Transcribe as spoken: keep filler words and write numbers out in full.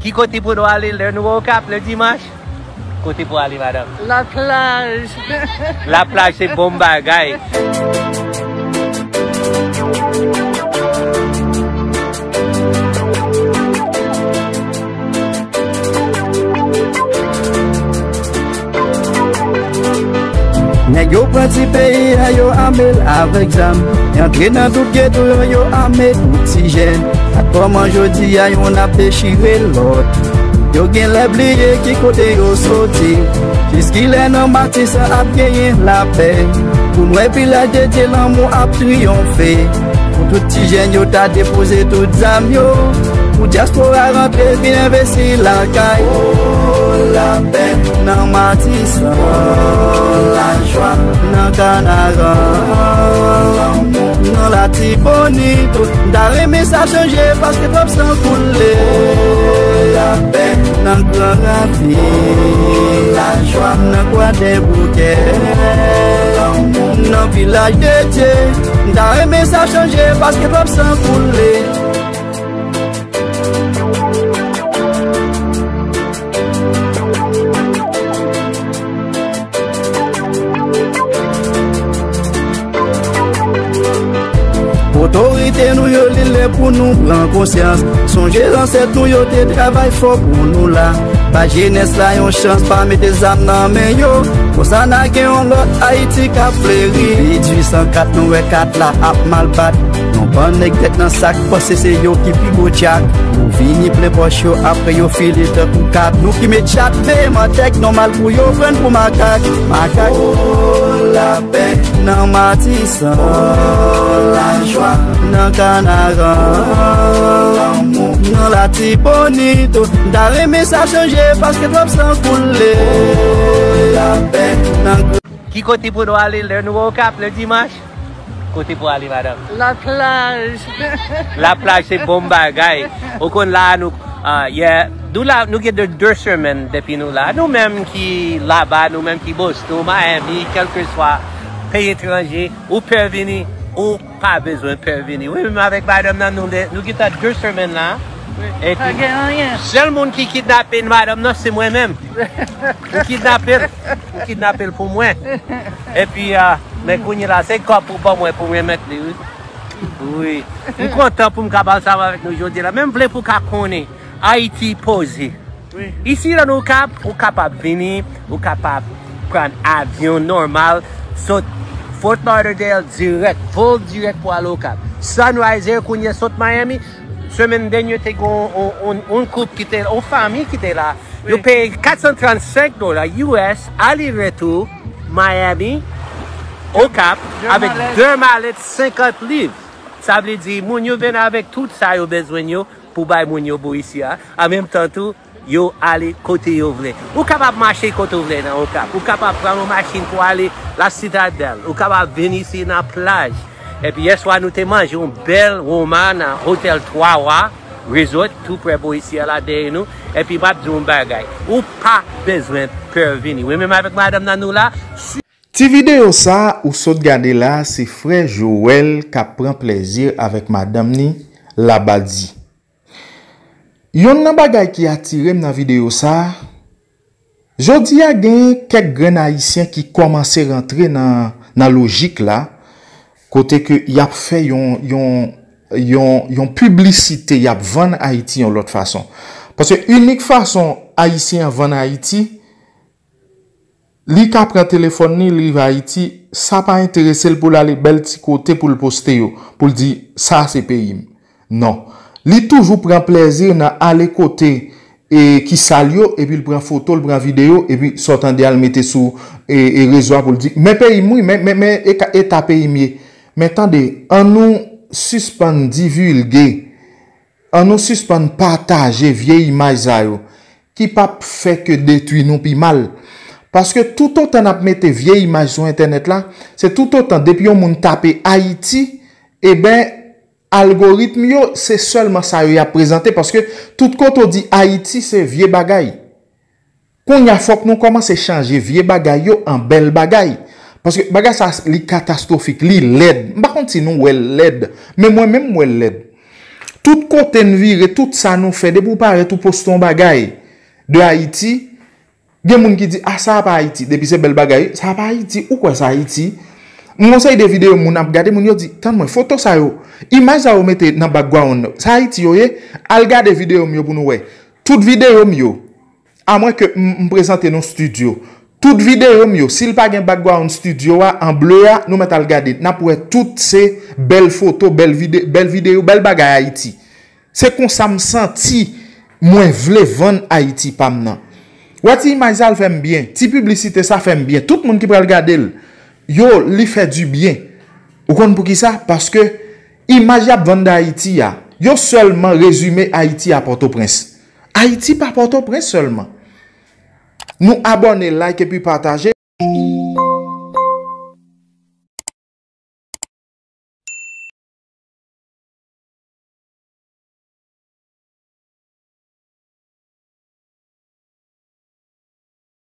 Ki kote pou nou ale lè nou Okap lè dimanch? Kote pou ale, madanm? Laplaj. Laplaj se bon bagay. Nèg yo pran ti peyi a, yo ame l avèk zam. Y antre nan tout geto yo, yo ame tout ti jèn. Gad kòman jodi a, youn ap dechire lòt. Yo genlè bliye ki kote yo soti. Jiskilè nan Matisan ap genyen lapè? Pou n wè vilaj dedye lanmou ap triyonfe. Pou tout ti jèn yo ta depoze tout zam yo. Pou dyaspora rantre vin envesti lakay. O lapè nan Matisan. Lajwa nan Kanaran. Nan Latibonit. M ta renmen sa chanje paske twòp san koule. Lapè nan Gran Ravin. Lajwa nan Kwadèboukè. Nan Vilaj de Dye. M ta renmen sa chanje paske twòp san koule. Otorite nou yo, li lè pou nou pran konsyans. Sonje zansèt nou yo te travay fò pou nou la. Ba jenès la yon chans, pa mete zam nan men yo. Konsa n a gen yon lòt Ayiti k ap fleri. Depi dizuit san kat, nou wè kat la ap mal bat. Yon bann nèg tèt nan sak, panse se yo ki pi gwo djak. Yo vini plen pòch yo, apre yo file tankou kat. Nou ki met chat, peye mantèk, nòmal pou yo pran pou makak. Makak. O lapè nan Matisan. Lajwa nan Kanaran. Lanmou nan Latibonit. M ta renmen sa chanje paske twòp san koule. O lapè nan Ki kote pou nou ale lè nou Okap lè dimanch? Kote pou ale, madanm? Laplaj. Laplaj se bon bagay. Ou konn la nou, ah, yeah. Nou la, nou gen de, de semèn depi nou la. Nou menm ki laba, nou menm ki Boston, Miami, kèlkeswa peyi etranje, ou pè vini, ou pa bezwen pè vini. Wi, menm avèk madanm nan, nou de, nou gentan de semèn la. Wi, epi, pa gen anyen. Sèl moun ki kidnape madanm nan, se mwen menm. Ou kidnape l. Ou kidnape l pou mwen. Epi, ah, men kounye la, se kòb pou ban mwen pou mwen met li, wi. Wi. M kontan pou m kapab ansanm avèk nou jodi la. Men m vle pou w ka konnen, Ayiti poze. Wi. Isi la nou kap, ou kapab vini, ou kapab pran avyon nòmal, sot Fort Lauderdale dirèk, vòl dirèk pou al Okap. Sunrise Air kounye sot Miami, semèn dènye te gen yon, yon, yon, yon koup ki te, yon fanmi ki te la. Yo peye kat san trannsenk dola U S, ale retou, Miami, Okap, avèk de malèt senkant liv. Sa vle di, moun yo vin avèk tout sa yo bezwen yo pou bay moun yo bò isi a. An menm tan tou, yo ale kote yo vle. Ou kapab mache kote w vle nan Okap. Ou kapab pran yon machin pou ale La Citadelle. Ou kapab vin isi nan plaj. Epi yèswa nou te manje yon bèl woma nan Hotel Trois Rois Resort, tou prè bò isi a la dèyè nou. Epi m ap di w yon bagay, ou pa bezwen pè vini. Wi, menm avèk madanm nan nou la. Ti videyo sa ou sot gade la, se frè Joel k ap pran plezi avèk madanm ni, Labadi. Yonn nan bagay ki atire m nan videyo sa, jodi a gen kèk grenn Ayisyen ki kòmanse rantre nan, nan lojik la, kote ke y ap fè yon, yon, yon, yon piblisite, y ap vann Ayiti yon lòt fason. Paske inik fason Ayisyen an vann Ayiti, li ka pran telefòn ni, li rive Ayiti, sa pa enterese l pou l ale bèl ti kote pou l poste yo, pou l di, "Sa se peyi m." Non. Li toujou pran plezi nan ale kote, e, ki sal yo, epi l pran foto, l pran videyo, epi sa w tande a l mete sou, e, e, rezo a pou l di, "Men peyi m wi, men, men, men eta, eta peyi m ye." Men tande, ann nou sispann divilge, ann nou sispann pataje vye imaj sa yo, ki p ap fè ke detwi nou pi mal. Paske toutotan n ap mete vye imaj sou entènèt la, se toutotan depi yon moun tape Ayiti, eben, algoritm yo, se sèlman sa yo y ap prezante, paske tout kote w di Ayiti, se vye bagay. Kounye a, fòk nou kòmanse chanje vye bagay yo an bèl bagay. Paske bagay sa, li katastwofik, li lèd. M pa konn si nou wè l lèd, men mwen menm, m wè l lèd. Tout kote n vire, tout sa nou fè, depi w parèt ou poste yon bagay de Ayiti, gen moun ki di, "Ah, sa a pa Ayiti." Depi se bèl bagay, "Sa a pa Ayiti." Ou kwè sa Ayiti? M gon seri de videyo moun ap gade, moun yo di, "Tann mwen, foto sa yo, imaj sa yo mete nan background, sa Ayiti yo ye?" Al gade videyo m yo pou nou wè. Tout videyo m yo, amwen ke m, m prezante nou studio. Tout videyo m yo, si l pa gen background studio a, an ble a, nou mèt al gade. N ap wè tout se bèl foto, bèl vide-, bèl videyo, bèl bagay Ayiti. Se konsa m santi mwen vle vann Ayiti pa m nan. Wè ti imaj sa l fè m byen, ti piblisite sa fè m byen. Tout moun ki pral gade l, yo, li fè di byen. Ou konn poukisa? Paske imaj y ap vann de Ayiti a, yo sèlman rezime Ayiti a Pòtoprens. Ayiti pa Pòtoprens sèlman. Nou abòne, like epi pataje.